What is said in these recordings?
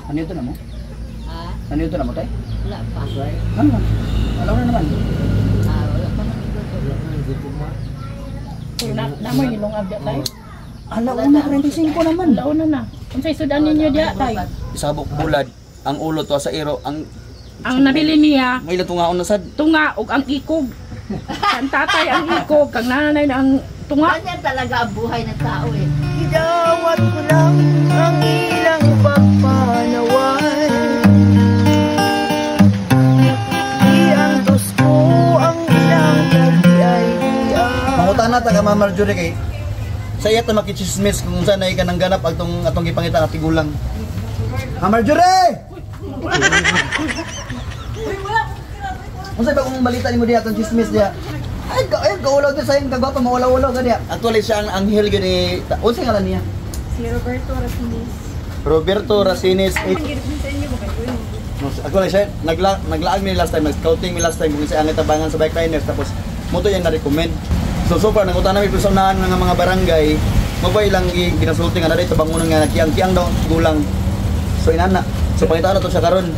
Ano ito na mo? Ha? Ano ito na mo, tay? Wala pa. Ano man? Alam na naman. Ah, wala pa man ito. Na, namoy ilong abya tay. Alauna 45 naman. Launa na. Unsay sudan ninyo diya tay? Isabok bulad, ang ulo to sa iro, ang Ang nabili niya may latungaon na sad. tunga ug ang ikog. Kan tatay ang ikog, kang nanay na ang tunga. Ganyan talaga ang buhay ng tao eh. Idawat ko lang ang ilang pagpanawan. Iantos ko ang ilang kadiay-diay. Mangutana ta ka, Ma'am Marjorie, kay sa iya ta makichismis kung saan ay kanang ganap atong atong gipangita nga tigulang. Ma'am Marjorie! Unsa ba kung balita nimo diha atong chismis diha? Ay, ay kaulaw din sa iyang kagwapa, maulaw-ulaw ka diha. Actually siya ang anghel gyud ni unsa ngalan niya? Si Roberto Racines. Roberto Racines. Ay, manggirip sa inyo ba kayo? No, actually siya naglaag mi last time, nag-scouting mi last time kung siya ang tabangan sa bike liners, tapos mo to yung na-recommend. So so far nangutan nami sa unahan ng mga barangay, mo ba ilang ginasulti nga na dito bangunan nga nagkiang-kiang daw gulang. So inana. So pangitaan na to siya karon.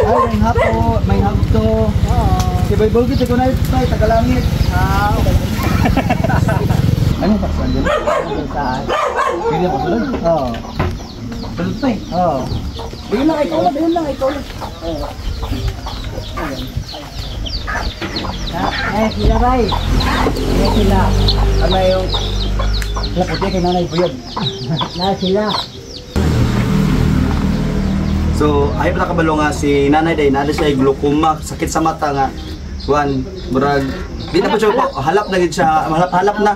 Ay, may hapo, may hapto. Si Boy Bogit, ikaw na ito, tay, tagalangit. Ah, ano pa sa dyan? Pili ako sulod? Oo. Sulod pa eh. Oo. Ayun lang, ikaw lang, ayun lang, ikaw lang. Ay, sila bay. Ay, sila. Ano yung... Wala, puti kay nanay buyag. Na sila. So, ay pa nakabalo nga si nanay day, nada siya glaucoma, sakit sa mata nga. Kuan, murag di na po siya po, halap na gid siya, halap-halap na.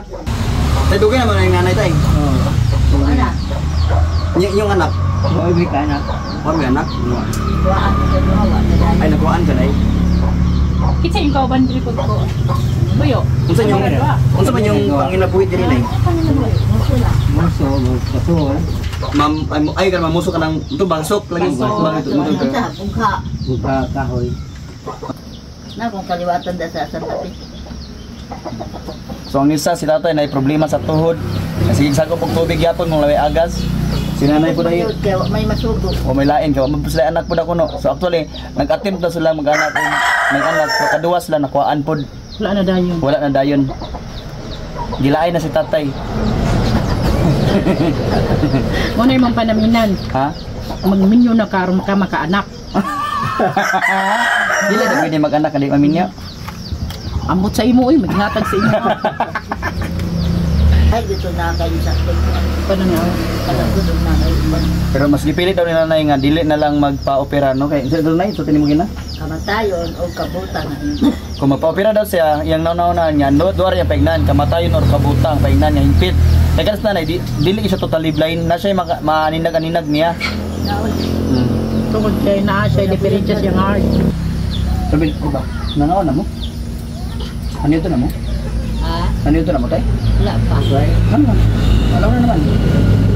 Tay dugay naman ang nanay tay. Oo. Anak, Yung anak, Oy, may kanak. wa may anak. kuhaan ko sa duha, wa na dahil. Ay nakuan ka nay. Kinsa yung kauban diri ko? Buyo. Unsa man yung panginabuhi diri nay? Muso lang. Muso, muso. Ma'am ay, ay kan mamuso ka ng ito basok lagi Basok. Bakit ito? Ano sa bugha. Buka kahoy. Na kung kaliwatan da sa Santa Fe. So ang isa si tatay na problema sa tuhod. Sige sagop og tubig yapon kung laway agas. Si nanay po dahil Kaya may masugo. o may lain kay wa sila anak pud ako no. So actually nag-attempt na sila mag-anak og nag-anak so kaduwa sila nakuhaan pod. Wala na dayon. Wala na dayon. Gilaay na si tatay. Mo na imong panaminan. Ha? Magminyo na karon ka makaanak. Dili na pwede mag-anak kali maminyo. Ambot sa imo oy, maghatag sa imo. Ay, dito na kayo sa Pananaw. Kalagod na kayo. Pero mas gipilit daw ni nanay nga dili na lang magpa-opera no kay sa nay so tinimo gina. Kamatayon o kabutan. Kung magpa-opera daw siya, iyang nauna niya, no, duwar yung paignan, kamatayon or kabutang, paignan niya, hingpit. Kaya kanas nanay, dili siya totally blind, na siya maaninag-aninag niya. Tungod kay naa siya diferensya siyang heart. Sabi ko ba, nangaon na mo? Ano ito na mo? Ha? Ano ito na mo, tay? Wala pa. Ano man? Alam na naman.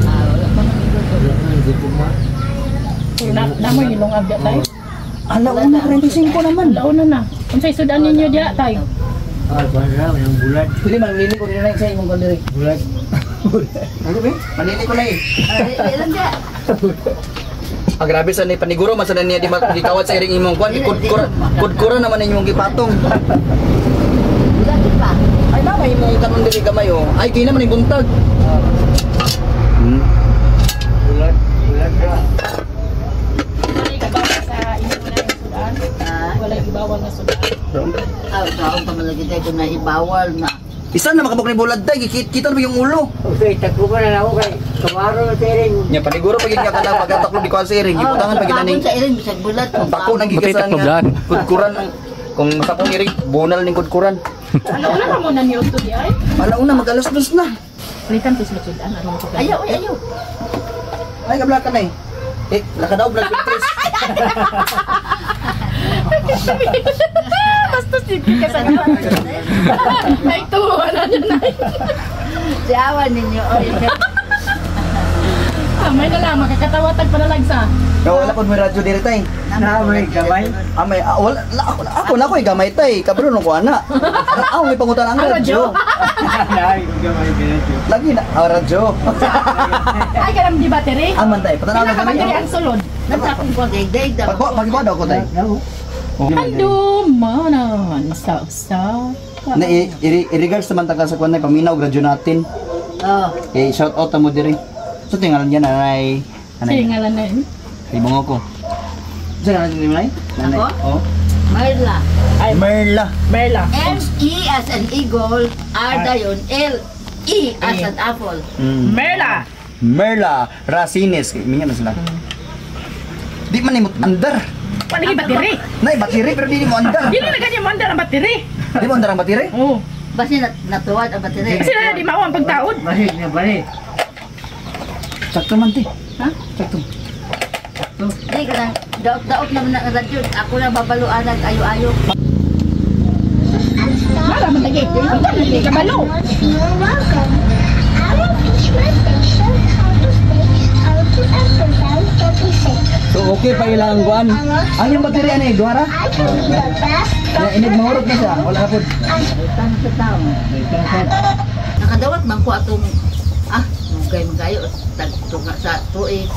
Ah, wala pa man ito. Na, namoy ilong abya tay. Alauna 45 naman. Launa na. Unsay sudan ninyo diya tay? Ah, para yung bulat. Dili man lili ko rin na sa imong kandiri. Bulat. Ano ba? Manili ko na eh. Ay, ilan da? Ah, grabe sa ni paniguro man sa niya di gikawat sa iring imong kwan, kudkura, kudkura naman inyong gipatong. Bulat pa. Ay na may imong kanon diri gamay oh. Ay di naman yung buntag. Bulat. Bulat ra. Walay gibawal sa inyo na yung sudan. Ah, Walay gibawal nga sudan. ah, taong pamalagi tayo kung naibawal na. Isa na makabok ni bulad tay, gikit kita na ba yung ulo? Okay, tagkuban na ako kay kamaro na tiring. Nya paniguro pag nga kana pagkataklo di ko sa iring, gibutangan pag Tapon ning sa iring, bisag bulat. Tako nang gikisan nga. Kudkuran ang kung masapong iring bunal ning kudkuran. Ano una mo na niyo to di ay? Alauna mag alas dos na. Palitan to sila sudan aron ko. Ayaw, ay, ayaw. Ay kabla ka na eh. Eh, lakadaw blood press. Bastos din ka sa Ay tuwa na niya na. Siawan ninyo oy. Ah, may na lang makakatawatag panalagsa. Kaya wala po may radyo diri tay. Na may gamay. Ah, may, ah, wala, ako na ako eh, gamay tay. Kabalo nung kuha na. Ako may pangutan ang Ang radyo. Na may gamay diretso. Lagi na, ang radyo. Ay kanang di battery. Aman tay, patanaw Pila na ka battery kami. ang sulod. Nasa akong kuwan kay day daw. Pagkuha daw ko tay. No. Handumanan sa usa. Na, i-regards naman ta ka sa kuha na, paminaw, radyo natin. Oh. Eh, shout out mo diri. So, tingalan niya, nanay. Nanay. Sige ngalan na yun. Libong ako. Saan ngalan niya, nanay? Nanay. Ako? Oh. Marla. Ay, Merla. Merla. M E as an eagle, R dayon, L E as an apple. Merla. Merla Racines. Minyan na sila. Di man ni mo andar. Wala battery. Nay, batiri pero di mo andar. Dili na ganyan mo andar ang battery. Di mo andar ang batiri? Oo. Basta natuwad ang battery. Kasi na di mao ang pagtaod. Balik na balik. Sakto man ti. Ha? Sakto. Di ka nang daot-daot naman ang radyo. Ako na babaluan ayo-ayo. Mara man lagi. Ang dali kabalo. You're welcome. I will teach my station how to stay, how to and pronounce what we say. So okay pa ilang kuan. Ang yung batiri ani duara? I can be the best Na inid mahurot na siya. Wala hapon. Tan sa tao. Nakadawat man ko atong mugay magayo tagtunga sa tuig.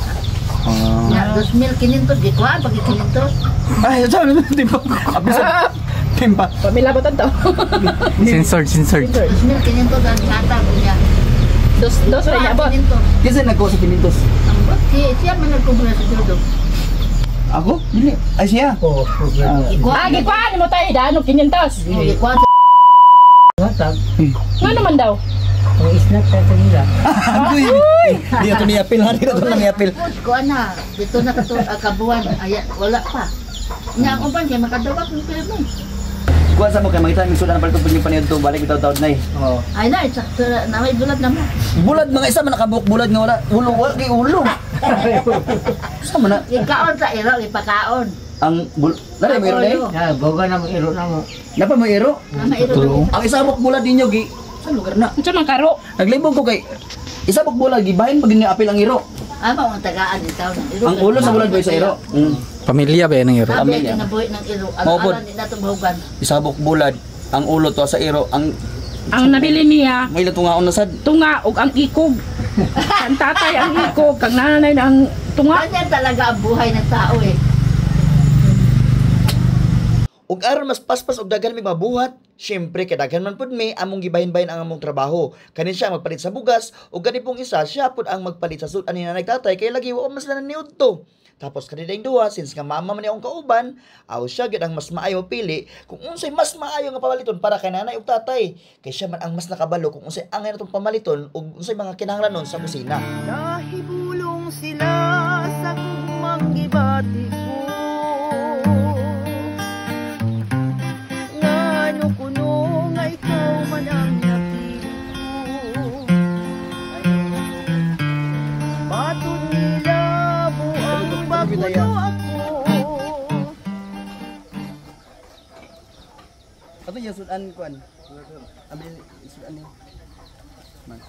Na 2,500 gikuan pag 500. Ay, sabi mo timpa. Abisa. Timpa. Pamilabot to. Censored, censored. 2,500 ang hatag niya. Dos dos ra niya abot. 500. Kasi nagkuha sa 500. Ang si siya man nagkumpra sa Jodo. Ako? Dili. Ay siya. Oh, problem. Ah, gikuan mo tayo dano 500. Gikuan Hatag. Nga naman daw. Ang isnat sa kanila. Uy! Di na to ni apil, ha? Di na to ni apil. Kuan na dito na kato kabuan ay wala pa. Nya ang uban kay makadawat ng pirmi. Kuha sa mo kay makita mi sudan palito pud yung paniud to balik bitaw taod nay. Oh. Ay na sakto na may bulat na mo. Bulad mga isa man nakabuok bulad nga wala ulo wala kay ulo. Sa man na Ikaon sa iro ipakaon. ang bul Dali mo iro day. Ya, boga na mo iro na mo. Napa mo iro? Na mairo. Ang isa buk bulad ninyo gi sa lugar na. Unsa man karo? Naglibog ko kay isa buk bulad gibahin pag ninyo apil ang iro. Ama ang tagaan ni taon ng iro. Ang ulo sa bulad boy sa iro. Pamilya ba yan ang iro? Sabi Pamilya. kinabuhi ng iro. Ang Maupod. alam ni natong bahugan. Isa buk bulad ang ulo to sa iro ang Ang nabili niya may latungaon na sad. tunga ug ang ikog. Ang tatay ang ikog, kang nanay na ang tunga. Ganyan talaga ang buhay ng tao eh. Ug aron mas paspas og daghan mig mabuhat, syempre kay daghan man pud mi among gibahin-bahin ang among trabaho. Kani siya ang magpalit sa bugas ug kani pong isa siya pud ang magpalit sa sud-an ni nanay tatay kay lagi wa man sila naniudto. Tapos kani dayng duha since nga mama man ni akong kauban, aw siya gyud ang mas maayo pili kung unsay mas maayo nga pamaliton para kay nanay ug tatay. Kay siya man ang mas nakabalo kung unsay angay natong pamaliton ug unsay mga kinahanglanon sa kusina. Nahibulong sila sa gugmang gibati ko. Ngano kuno nga ikaw man ang napili ko. Matud nila buang bagulo ako. Ato yung sudan kuan. Abi sudan ni. Man.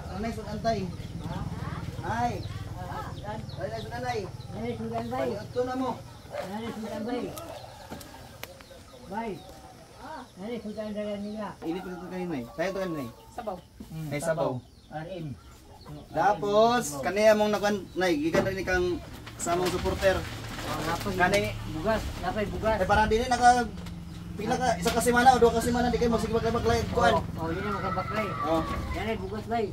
Nanay sudan tay. Nay. Nay sudan nay. Nari sudan bay. Paniudto na mo. Nari sudan bay. Bay. Nari sudan dagan nila. Init pa ito kayo nay. Sayo to kayo nay. Sabaw. Ay sabaw. RM. Tapos kaniya mong nakuan nay gikan rin ni kang sa among supporter. Kani Bugas, napay bugas. ay parang dili naka pila ka isa ka semana o duha ka semana di kayo magsige baklay kuan. Oh, di na makabaklay. Oh. Nari bugas bay.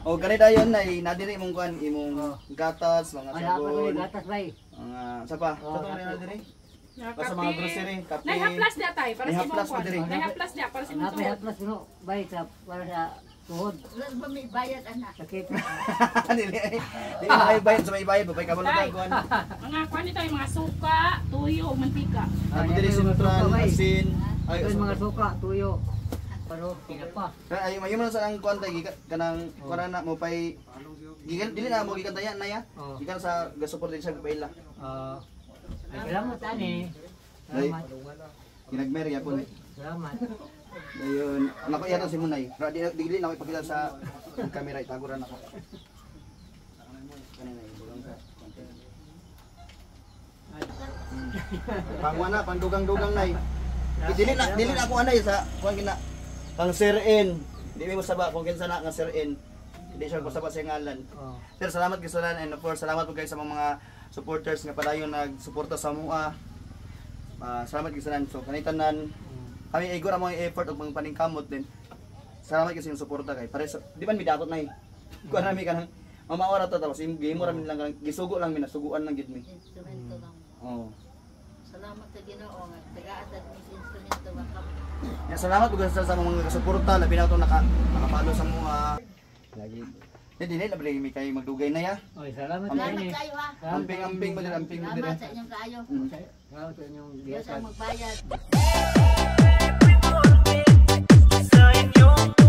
O gani dayon nay nadiri imong kuan imong gatas, mga Wala pa sabon. ko gatas bay. Mga sa pa. Sa to rin nadiri. Basta mga grocery, kape. Nay haplas dia tay para sa imong Nay haplas kuan. pa diri. Nay haplas dia para sa imong Napay tuhod. haplas no bay sa para sa tuhod. Wala ba may bayad anak? Sakit. Dili. Dili na kayo bayad sa may bayad, babay ka Tay. kuan. Mga kuan nito yung mga suka, tuyo ug mantika. Ako diri sentral, asin. Ay, Ay, mga suka, tuyo. Pero pinapa. Ay, mayo man sa ang kuan tay gikan kanang kuan na mo pay gikan dili na mo gikan taya na ya. Oo. Gikan sa gasupport din siya paila. Salamat ani. Ay. Salamat. Ginagmer yapon. Salamat. Ayun, nako iya to si Munay. Pero di na ako ipakita sa camera, itago ra nako. Kanina dugang sa konti. Pangwa na, pangdugang-dugang nay. Dili na ako anay sa kuan gina. Pang Sir N. Di mi mosaba kung kinsa na nga Sir N. Hindi siya mosaba sa ngalan. Oh. Sir, salamat gyud sa and of course, salamat po kayo sa mga supporters nga padayon nagsuporta sa mua. Ah, salamat gyud sa So kanitanan kami igor ang mga effort ug mga paningkamot din. Salamat gyud sa inyong suporta kay pare di man midakot nay. Kuan nami kanang mamaora to tapos im game ra mi lang kanang gisugo lang mi, nasuguan lang gid mi. Instrumento lang. Oo. Salamat sa Ginoo nga tagaan mi sa instrumento nga kami. Ya, salamat po sa mga kasuporta labi na itong nakapalo sa mga lagi. Eh, dili na mi kayo magdugay na ya. Oy, salamat Salamat kayo. kayo ha. Amping amping ba diri, amping ba diri. Salamat sa inyong kaayo. Salamat sa inyong Diyos ang gihatag. magbayad. Sa inyong